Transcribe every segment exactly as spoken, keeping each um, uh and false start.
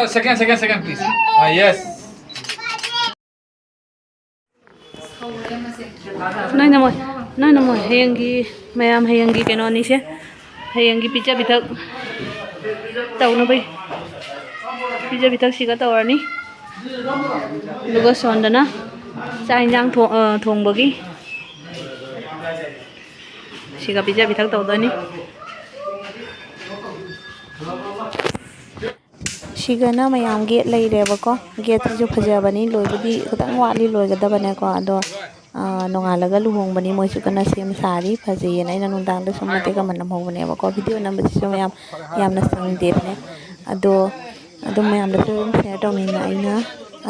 Oh, second, second, second, please. Ah, yes. ꯅꯣꯏꯅ ꯃꯣꯏ, ꯅꯣꯏꯅ ꯃꯣꯏ ꯍꯌꯦꯡꯒꯤ, ꯃꯌꯥꯝ ꯍꯌꯦꯡꯒꯤ ꯀꯩꯅꯣꯅꯤꯁꯦ꯫ ꯍꯌꯦꯡꯒꯤ ꯄꯤꯖ ꯄꯤꯊꯛ ꯇꯧꯅꯕꯩ ꯄꯤꯖ ꯄꯤꯊꯛ ꯁꯤꯒ ꯇꯧꯔꯅꯤ꯫ ꯑꯗꯨꯒ ꯁꯣꯝꯗꯅ ꯆꯥꯛ ꯏꯟꯖꯥꯡ ꯊꯣꯡ-, ꯑ, ꯊꯣꯡꯕꯒꯤ ꯁꯤꯒ ꯄꯤꯖ ꯄꯤꯊꯛ ꯇꯧꯗꯣꯏꯅꯤ꯫ ꯁꯤꯒꯅ ꯃꯌꯥꯝ ꯒꯦꯠ ꯂꯩꯔꯦꯕꯀꯣ꯫ ꯒꯦꯠꯁꯤꯁꯨ ꯐꯖꯕꯅꯤ, ꯂꯣꯏꯕꯨꯗꯤ ꯈꯤꯇꯪ ꯋꯥꯠꯂꯤ ꯂꯣꯏꯒꯗꯕꯅꯦꯀꯣ꯫ ꯑꯗꯣ, ꯑ, ꯅꯣꯡꯉꯥꯜꯂꯒ ꯂꯨꯍꯣꯡꯕꯅꯤ, ꯃꯣꯏꯁꯨ ꯀꯟꯅ ꯁꯦꯝ ꯁꯥꯔꯤ꯫ ꯐꯖꯩꯌꯦꯅ ꯑꯩꯅ ꯅꯨꯡꯗꯥꯡꯗ ꯁꯨꯝ ꯃꯇꯦꯛ ꯑꯃ ꯅꯝꯍꯧꯕꯅꯦꯕꯀꯣ꯫ ꯚꯤꯗꯤꯑꯣ ꯅꯝꯕꯁꯤꯁꯨ ꯃꯌꯥꯝ ꯌꯥꯝꯅ ꯁꯪꯗꯦꯕꯅꯦ꯫ ꯑꯗꯣ ꯑꯗꯨꯝ ꯃꯌꯥꯝꯗꯁꯨ ꯑꯗꯨꯝ ꯁꯤꯌꯔ ꯇꯧꯅꯤꯡꯉꯦ ꯑꯩꯅ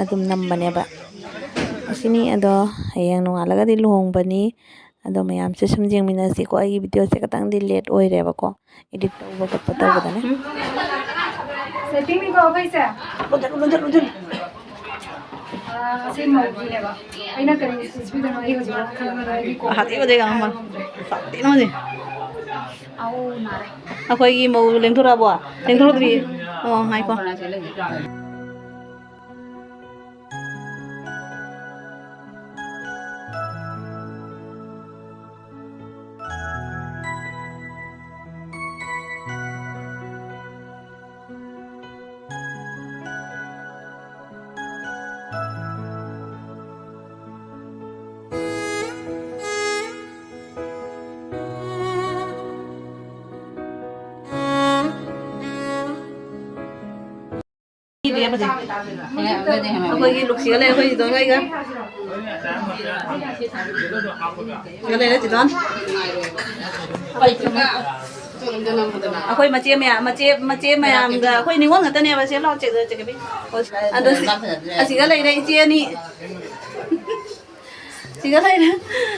ꯑꯗꯨꯝ ꯅꯝꯕꯅꯦꯕ꯫ ꯑꯁꯤꯅꯤ꯫ ꯑꯗꯣ ꯍꯌꯦꯡ ꯅꯣꯡꯉꯥꯜꯂꯒꯗꯤ ꯂꯨꯍꯣꯡꯕꯅꯤ꯫ ꯑꯗꯣ ꯃꯌꯥꯝꯁꯦ ꯁꯨꯝ ꯌꯦꯡꯃꯤꯟꯅꯁꯤꯀꯣ꯫ ꯑꯩꯒꯤ ꯚꯤꯗꯤꯑꯣꯁꯦ ꯈꯤꯇꯪꯗꯤ ꯂꯦꯠ ꯑꯣꯏꯔꯦꯕꯀꯣ, ꯏꯗꯤꯠ ꯇꯧꯕ ꯈꯣꯠꯄ ꯇꯧꯕꯗꯅꯦ꯫ ꯁꯦꯠꯇꯤꯡꯅꯤꯀꯣ ꯑꯩꯈꯣꯏꯁꯦ꯫ ꯑꯥ, ꯁꯤ ꯃꯧꯒꯤꯅꯦꯕ꯫ ꯑꯩꯅ ꯀꯔꯤ ꯁꯤꯖꯤꯟꯅꯗꯣꯏꯅꯣ ꯑꯩ ꯍꯧꯖꯤꯛ ꯈꯪꯗꯦ꯫ ꯑꯩꯒꯤ ꯀꯣꯛ ꯑꯍꯥꯟꯕ ꯎꯗꯦ ꯀꯥꯡ ꯃꯈꯜ꯫ ꯁꯥꯊꯤꯅ ꯍꯧꯖꯤꯛ꯫ ꯑꯧ, ꯅꯥꯔꯦ꯫ ꯑꯩꯈꯣꯏꯒꯤ ꯃꯧ ꯂꯦꯡꯊꯣꯔꯛꯑꯕꯣ? ꯂꯦꯡꯊꯣꯔꯛꯇ꯭ꯔꯤ꯫ ꯑꯣ, ꯉꯥꯏꯈꯣ꯫ ꯑꯩꯈꯣꯏꯒꯤ ꯂꯨꯛꯁꯤꯒ ꯂꯩ, ꯑꯩꯈꯣꯏ ꯆꯤꯗꯣꯟꯒ ꯑꯩꯒ꯫ ꯁꯤꯒ ꯂꯩꯔꯦ ꯆꯤꯗꯣꯟ꯫ ꯑꯩꯈꯣꯏ ꯃꯆꯦ ꯃꯌꯥꯝ, ꯃꯆꯦ, ꯃꯆꯦ ꯃꯌꯥꯝꯒ ꯑꯩꯈꯣꯏ ꯅꯤꯉꯣꯜ ꯉꯥꯛꯇꯅꯦꯕ꯫ ꯁꯦ ꯂꯥꯎ, ꯆꯦ-, ꯆꯦ-, ꯆꯦ-, ꯑꯗꯣ ꯁꯤ-, ꯑꯁꯤꯒ ꯂꯩꯔꯦ ꯏꯆꯦ ꯑꯅꯤ꯫ ꯁꯤꯒ ꯂꯩꯔꯦ꯫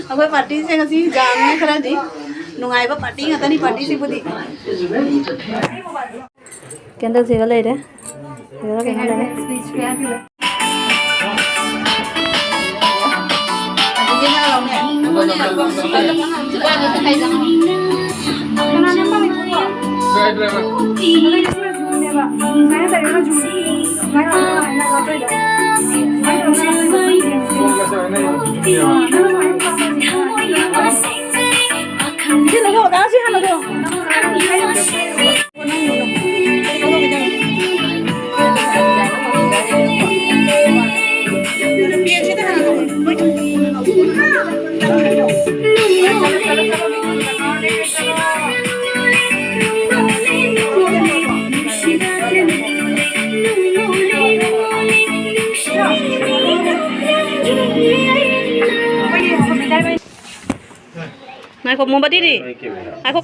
ꯑꯩꯈꯣꯏ ꯄꯥꯔꯇꯤꯁꯦ ꯉꯁꯤ ꯌꯥꯝꯃꯦ ꯈꯔꯗꯤ꯫ ꯅꯨꯡꯉꯥꯏꯕ ꯄꯥꯔꯇꯤ ꯉꯥꯛꯇꯅꯤ ꯄꯥꯔꯇꯤꯁꯤꯕꯨꯗꯤ꯫ ꯀꯦꯟꯗꯜꯁꯤꯒ ꯂꯩꯔꯦ꯫ ꯁꯤꯒ ꯀꯩꯅꯣ ꯂꯩꯔꯦ꯫ ꯁꯨꯃꯥꯏꯅ ꯇꯧꯔꯒ ꯁꯨꯝ ꯁꯨꯃꯥꯏꯅ ꯇꯧꯔꯒ ꯁꯨꯃꯥꯏꯅ ꯂꯥꯞꯊꯣꯛꯏꯗꯣ꯫ ꯁꯨꯃꯥꯏꯅ ꯇꯧꯔꯒ ꯁꯨꯃꯥꯏꯅ ꯇꯧꯔꯒ ꯌꯦꯡꯉꯣ꯫ ꯅꯪ ꯁꯨꯃꯥꯏꯅ ꯐꯥꯕ ꯁꯨꯃꯥꯏꯅ꯫ ꯁꯤ ꯂꯧꯊꯣꯛ, ꯗꯥ, ꯁꯤ ꯍꯥꯟꯅ ꯂꯧꯊꯣꯛ꯫ ꯉꯥꯏꯈꯣ, ꯃꯣꯝꯕꯇꯤꯗꯤ? ꯉꯥꯏꯈꯣ꯫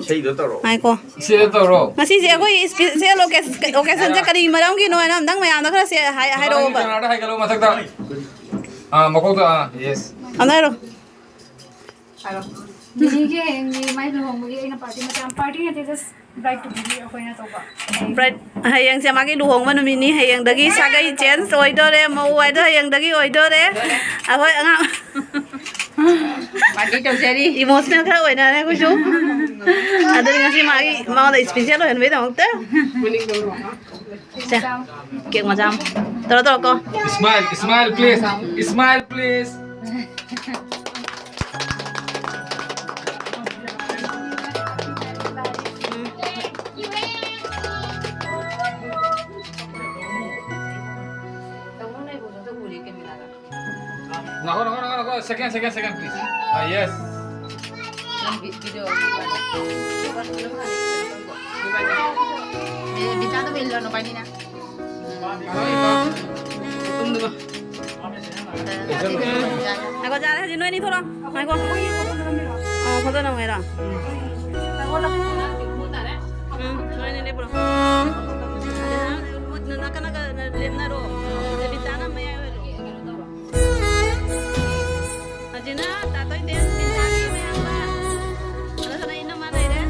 ꯏꯁꯩꯗꯣ ꯇꯧꯔꯣ꯫ ꯉꯥꯏꯈꯣ꯫ ꯏꯁꯩꯗꯣ ꯇꯧꯔꯣ꯫ ꯉꯁꯤꯁꯦ ꯑꯩꯈꯣꯏ special occasion-ꯁꯦ ꯀꯔꯤ ꯃꯔꯝꯒꯤꯅꯣ ꯍꯥꯏꯅ ꯑꯝꯇꯪ ꯃꯌꯥꯝꯗ ꯈꯔ ꯁꯦ-, ꯍꯥꯏ-, ꯍꯥꯏꯔꯛꯑꯣꯕ꯫ ꯀꯅꯥꯗ ꯍꯥꯏꯒꯠꯂꯣ ꯃꯊꯛꯇ꯫ ꯑꯥ, ꯃꯀꯣꯛꯇ, ꯑꯥ, yes꯫ ꯑꯝꯇ ꯍꯥꯏꯔꯣ꯫ ꯅꯤꯅꯦꯒꯤ ꯍꯌꯦꯡꯒꯤ ꯃꯥꯏ ꯂꯨꯍꯣꯡꯕꯒꯤ ꯑꯩꯅ party ꯃꯆꯥ ꯑꯃ, party ꯅꯠꯇꯦ, just bride to be ꯑꯩꯈꯣꯏꯅ ꯇꯧꯕ꯫ Bride, ꯍꯌꯦꯡꯁꯦ ꯃꯥꯒꯤ ꯂꯨꯍꯣꯡꯕ ꯅꯨꯃꯤꯠꯅꯤ꯫ ꯍꯌꯦꯡꯗꯒꯤ ꯁꯥꯒꯩ change ꯑꯣꯏꯗꯣꯔꯦ, ꯃꯧ ꯍꯥꯏꯗꯣ ꯍꯌꯦꯡꯗꯒꯤ ꯑꯣꯏꯗꯣꯔꯦ꯫ ꯑꯩꯈꯣꯏ ꯑꯉꯥꯡ party ꯇꯧꯖꯔꯤ꯫ Emotional ꯈꯔ ꯑꯣꯏꯅꯔꯦ ꯑꯩꯈꯣꯏꯁꯨ꯫ ꯑꯗꯨꯅꯤ ꯉꯁꯤ ꯃꯥꯒꯤ, ꯃꯉꯣꯟꯗ special ꯑꯣꯏꯍꯟꯕꯒꯤꯗꯃꯛꯇ꯫ ꯁꯦ, cake ꯃꯆꯥ ꯑꯃ꯫ ꯇꯧꯔꯣ, ꯇꯧꯔꯣ, ꯀꯣ꯫ Smile, smile, please. Smile, please. ꯉꯥꯏꯈꯣ, ꯉꯥꯏꯈꯣ, ꯉꯥꯏꯈꯣ, ꯉꯥꯏꯈꯣ꯫ Second, second, second, please. ꯑꯥ, yes. ꯅꯪ ꯚꯤ-, video ꯚꯤ-, ꯚꯤꯇꯥꯗꯣ ꯏꯜꯂꯣ, ꯅꯕꯥꯅꯤꯅ꯫ ꯉꯥꯏꯈꯣ, ꯏꯕꯥ꯫ ꯇꯨꯝꯗꯕ꯫ ꯉꯥꯏꯈꯣ, ꯌꯥꯔꯦ, ꯍꯧꯖꯤꯛ ꯅꯣꯏꯅꯤ ꯊꯣꯛꯂꯛꯑꯣ꯫ ꯉꯥꯏꯈꯣ꯫ ꯑꯣ, photo ꯅꯝꯃꯤꯔꯣ? ꯎꯝ, ꯅꯣꯏꯅꯤ ꯂꯦꯞꯄꯨꯔꯣ꯫ ꯅꯥꯀꯟ ꯅꯥꯀꯟ ꯂꯦꯞꯅꯔꯣ꯫ ꯕꯤꯇꯥꯅ ꯃꯌꯥꯏ ꯑꯣꯏꯔꯣ꯫ ꯑꯗꯨꯅ ꯇꯥꯇꯣꯏ ꯗꯦꯟꯁ ꯕꯤꯇꯥꯒꯤ ꯃꯌꯥꯝꯕ꯫ ꯑꯗꯣ ꯁꯣꯝꯗ ꯏꯅꯝꯃ ꯂꯩꯔꯦ꯫